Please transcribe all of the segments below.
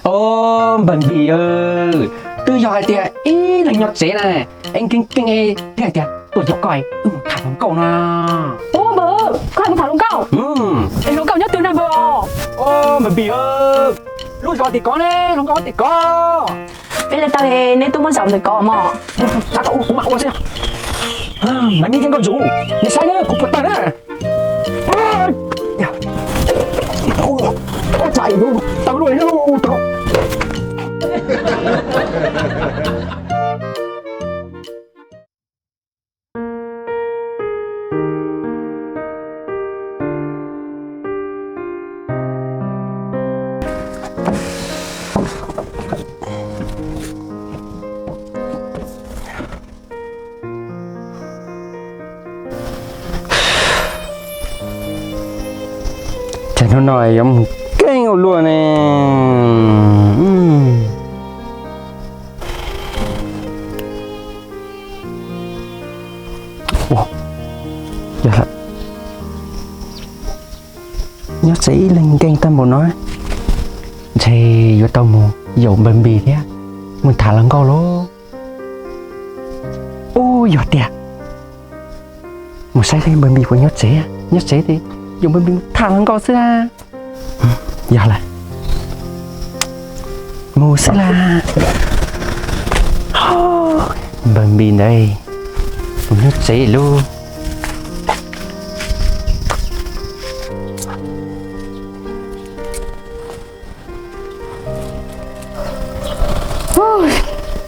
Os, npawg Npis, twb yog hais tias ib leeg nyob tsev na, es nkees nkees thiab hais tias tuaj yaum koj wb mus tham hluas nkauj no. Ub, npawg, koj hais mus tham hluas nkauj? Es hluas nkauj nyob twg na npawg? Os, npawg Npis, lub zos tim kov ne, hluas nkauj tim kov. Peb li tau, neb twb muab zaum ntawm kov mog. Kuv mam ua xwb. Mas nej yeej nkauj ntsuag, nej saib na, kuv puas tawg na. Ua cas tawg luaj li. Ces hnub no yuav mus keej ua luaj ne. Ua, yog lawm, nyob tsev ib leeg nkees tag npaum no, ntshe yuav tau mus yaum npawg Npis thiab mus tham hluas nkauj lauj. Ub, yog tiag, mus saib seb npawg Npis puas nyob tsev, nyob tsev ces yaum npawg Npis tham hluas nkauj xwb. Yog lawm, mus xwb las. Npawg Npis ntawd puas nyob tsev lauj?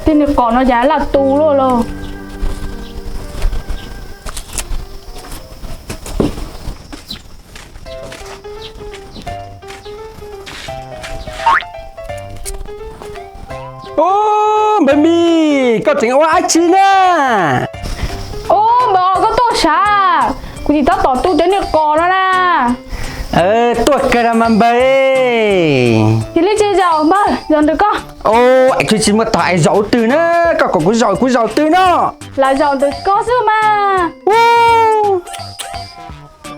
Tej niag qos no cas laj tu luaj lauj. Ub, npawg Npis, koj tseem ua dab tsi na? Ub, npawg Os, koj tuaj sav, kuv tsis tab tom tu cov niag qos no na. Tuaj kawg los mas npawg. Yog li ces zaum npawg, zaum ntawm koj. Ub, es kuv tsis muaj tog es zaum twg na, koj kom kuv zaum kuv zaum twg no? Lam zaum ntawm koj xwb mas.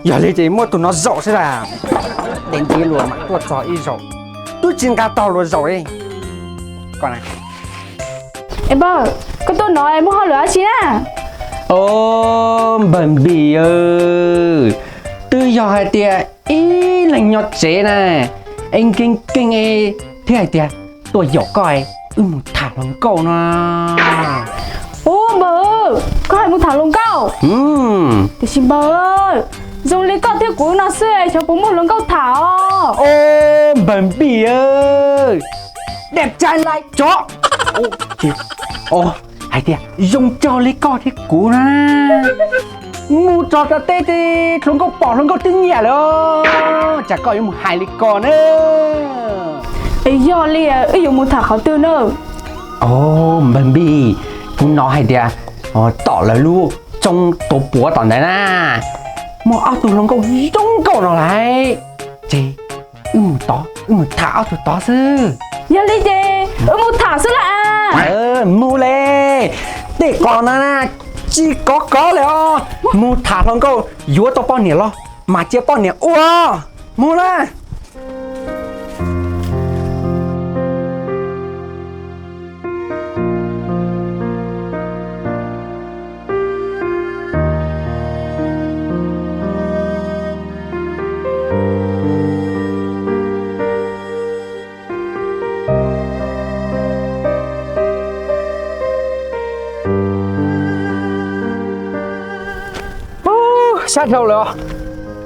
Yog li ces muab tus no zaum xwb las. Tej nti luag mas tuaj txog ib zaug twb tsis nqa tog luag zaum li. Koj na. Es npawg, koj tuaj no muaj hauj lwm dab tsi na? Os, npawg Npis, twb yog hais tias ib leeg nyob tsev na, es nkees nkees thiab hais tias tuaj yaum koj wb mus tham hluas nkauj no. Ub, npawg, koj hais mus tham hluas nkauj? Tiam sis npawg, zoo li koj thiab kuv no xwb xyov puas muaj hluas nkauj tham os. Os, npawg Npis, deb tsaib laib tsov. Hais tias zoo nraug li koj thiab kuv na, mus txog rau teb ces hluas nkauj pom hluas nkauj twb nyiam lawm os. Cas koj yuav mus hais li ko na? Es yog li wb yuav mus tham qhov twg na? Os, npawg Npis, kuv hnov hais tias tom lawv lub roob tuav puav tom ntawd na, muaj ob tug hluas nkauj zoo nkauj no lawm. Ces wb mus tod, wb mus tham ob tug tod xwb. Yog li ces wb mus tham xwb las. Mus li, tej qos no na tsis kov kov li os. Mus tham hluas nkauj yuav tau poj niam los mas cia poj niam ua. Mus na. Sab dhau lawm os.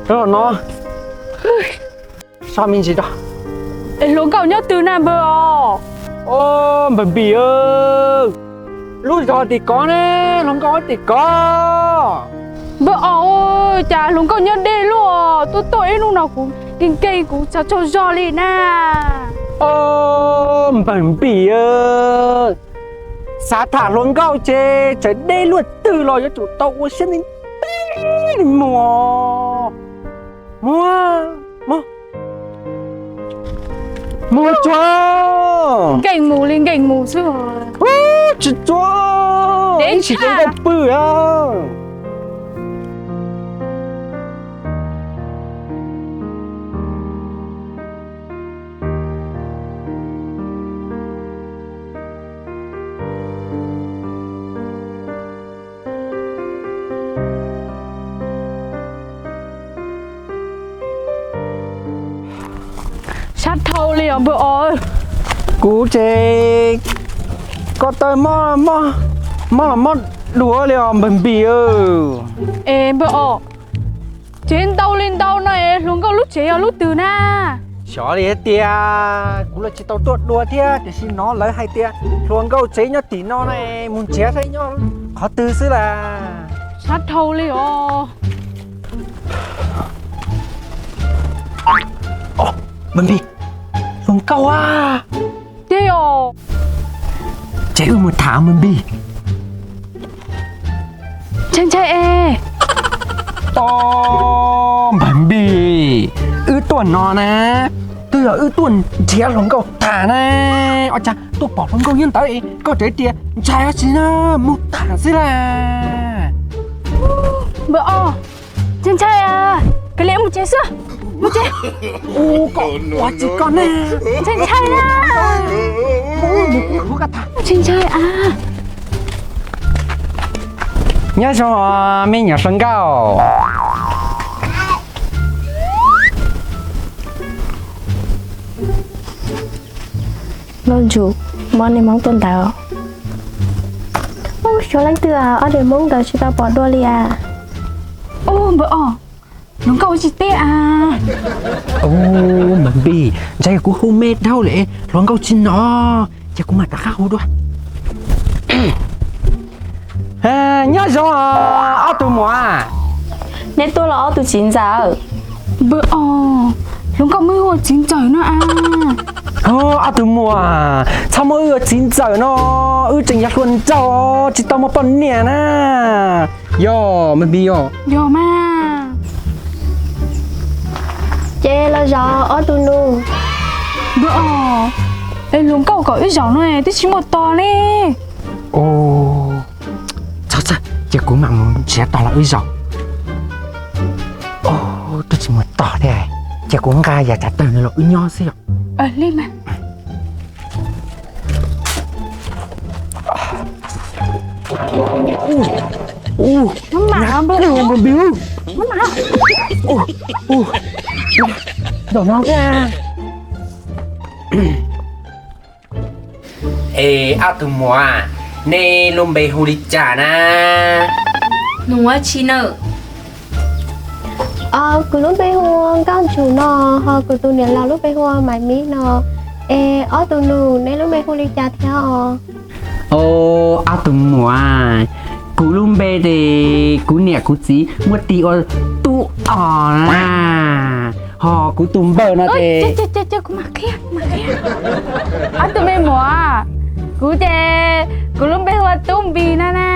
Rau no, so me ntsis rau. Es hluas nkauj nyob twg na npawg Os? Os, npawg Npis, lub zos tim kov ne, hluas nkauj tim kov. Npawg Os, cas hluas nkauj nyob deb luaj, tuaj tuaj ib hnub no kuv nkees nkees kuv tsis tsaug zog li na. Os, npawg Npis, xav tham hluas nkauj ces txawm deb luaj twg los yuav tsum tau ua siab ntev ntev mus. Mus, mus, mus tsuag. Nkees mus li nkees mus xwb. Tsis tsuag, ib ntsis zoo nkauj pw a. Npawg Os, kuv ces ko taw mob los mob dua li os npawg Npis. Es npawg Os, tsev ntau li ntau no es hluas nkauj lub tsev yog lub twg na? Xyov li tiag, kuv los tsis tau tuaj dua thiab, tiam sis hnov lawv hais tias hluas nkauj tsev nyob tim no na, mus nrhiav saib nyob qhov twg xwb las. Sab dhau li os. Npawg Npis, hluas nkauj a. Tiag os. Ces wb mus tham npawg Npis. Ntshai ntshai es. Os, npawg Npis, wb tuaj no na, twb yog wb tuaj nrhiav hluas nkauj tham na. Ua cas tuaj pom hluas nkauj nyob ntawd es koj tseem tias ntshai dab tsi na, mus tham xwb las. Npawg Os, ntshai ntshai, kav liam mus tsev xwb, mus tsev. Ua cas tsis koj ne? Ntshai ntshai na. Ntshai ntshai a. Nyob zoo os me nyuam hluas nkauj. Nkauj Ntsum, mob niag hmoob tuaj ntawd. Ub, xyov leej twg, ob niag hmoob ntawd tsis tau pom dua li as. Ub, npawg Os, hluas nkauj tsis teb as. Ub, npawg Npis, ntshai kuv hu me dhau li, hluas nkauj tsis hnov, ces kuv mam rov qab hu dua. Nyob zoo ob tug muam. Neb tuaj los ob tug txiv ntxawm? Npawg Os, hluas nkauj muab wb ua txiv ntxawm no as. Ob tug muam, txhob muab wb ua txiv ntxawm no, wb tseem yog hluas nraug tsis tau muaj poj niam na. Yog, npawg Npis yog. Yog mas. Ces los zaum ob tug nus. Npawg Os, es hluas nkauj kom wb zaum no twb tsis muaj tos ne. Txhob txhawj, ces kuv mam mus nrhiav tos los wb zaum. Twb tsis muaj tos thiab, ces kuv nqa yav tsav tawg no los wb nyob xwb yom. Li mas. Ub, ub, ub, ub, ub, ub, ub, ub, ub, ub, ub, ub, Es ob tug muam, nej lub npe hu li cas na? Nws ua tsi na? Kuv lub npe hu ua Nkauj Ntsum no, ho kuv tus niam laus lub npe hu ua Maiv Mib no. Es ob tug nus, neb lub npe hu li cas thiab os? Os, ob tug muam, kuv lub npe ces kuv niam kuv txiv muab tis ua Tub Os na, ho kuv tus npawg no ces Ob tug me muam, kuv ces kuv lub npe hu ua Tub Npis no na.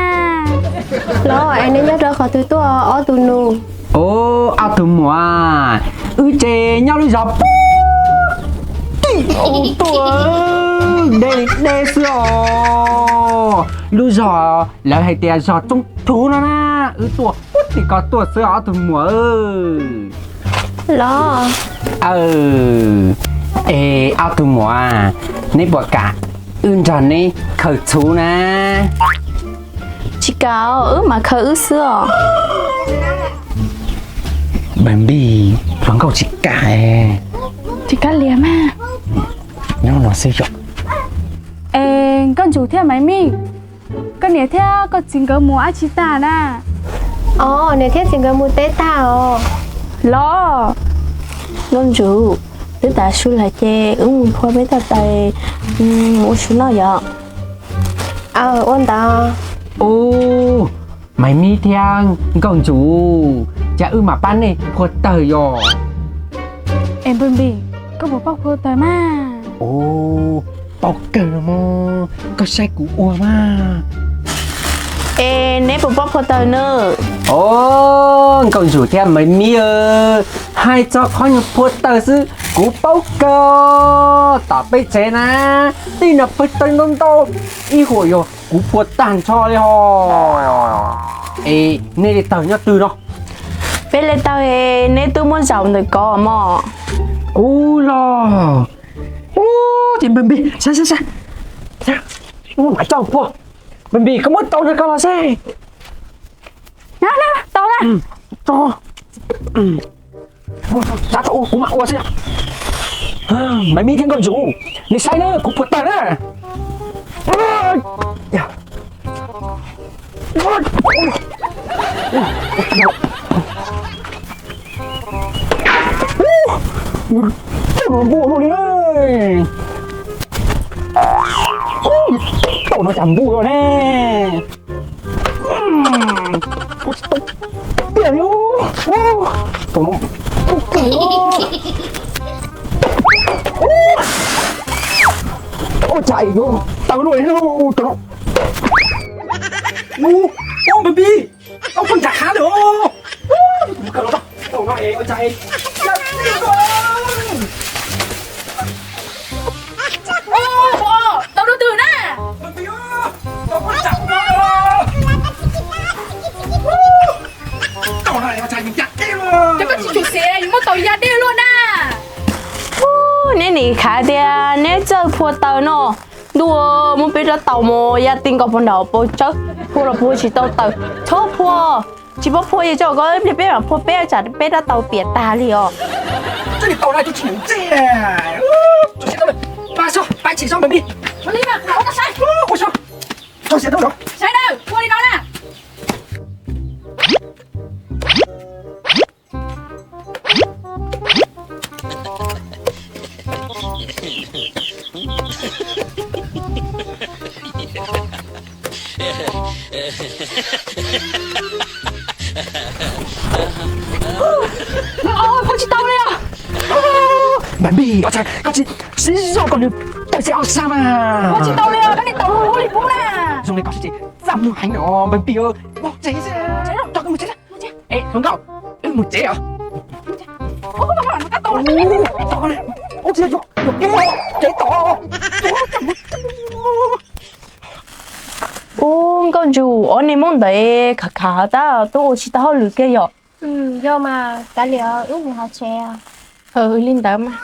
Los es neb nyob rau qhov twg tuaj ob tug nus? Os, ob tug muam, wb ces nyob lub zos puag tim tuaj, deb li deb xwb os. Lub zos lawv hais tias zos Tsoob Thuv no na, wb tuaj puag tim ko tuaj xwb ob tug muam. Los, es ob tug muam, neb puas kam wb nrog neb khaws txhuv na? Tsis kam, wb mas khaws wb xwb os. Npawg Npis, hluas nkauj tsis kam. Tsis kam li mas. Nyob no xwb yom. Es Nkauj Ntsum thiab Maiv Mib, koj niam thiab koj txiv nkawd mus dab tsi tag na? Os, niam thiab txiv nkawd mus teb tag os. Los, Nkauj Ntsum, twb tav su lawm ces wb mus phua peb tawg tawm, mus ua su noj yom. Aw, ua ntawd. Ub, Maiv Mib thiab Nkauj Ntsum, cas wb mam pab nej phua tawg yom? Es Npawg Npis, koj puas paub phua tawg mas? Ub, paub kawg los mas, koj saib kuv ua mas. Es neb puas paub phua tawg na? Os, Nkauj Ntsum thiab Maiv Mib, hais txog qhov nyuag phua tawg xwb kuv paub kawg. Tom peb tsev na, tib niag pawg tawg ntau ntau, ib huam yog kuv phua tag nrho li hos. Es nej li tawg nyob twg no? Peb li tawg es neb twb muab zaum ntawm ko mog. Ub los, ub, ces Npawg Npis, saib saib saib, ub, mam coj phua. Npawg Npis, koj muab tau nrog koj los seb. Tau na. Kuv mam ua xwb. Maiv Mib thiab Nkauj Ntsum, nej saib na, kuv puag taws na. Tau no npua luaj li. Tau no cas npua ne. Ua tsis tau tiag li. Tau no, ua cas yuav tau luaj li tau no. Ub, Npawg Npis, koj pheej nram hav lawm os. Tau no, tau no. Tau rau twg na? Ces koj tsis tshua xav yuav muab tau ya dej luaj na. Neb nim khav tias neb txawj phua taws no. Ntuj, muab peb rab taus mus ya ti nkaus puag nram hauv paus tsawb, phua los phua tsis tau taws. Txhob phua, tsis paub phua ces tso koj ib pliag peb mam phua peb, tsam peb rab taus piam tag li os. Saib na, ua li no na. Ua tsis tau li os. Npawg Npis, ua cas koj tsis sib zog kom nws tawm xeeb ob sab mas? Ua tsis tau li os, koj niag tau ua li pub na. Zoo li koj siab ces txaj muag heev os Npawg Npis. Mus tsev xwb, coj koj mus tsev. Es hluas nkauj, wb mus tsev os. Ub, Nkauj Ntsum, ob niag Hmoob ntawd khav khav tab twb ua tsis tau hauj lwm kiag yom? Yog mas, kav liam, wb mus hauv tsev. Li ntawd mas.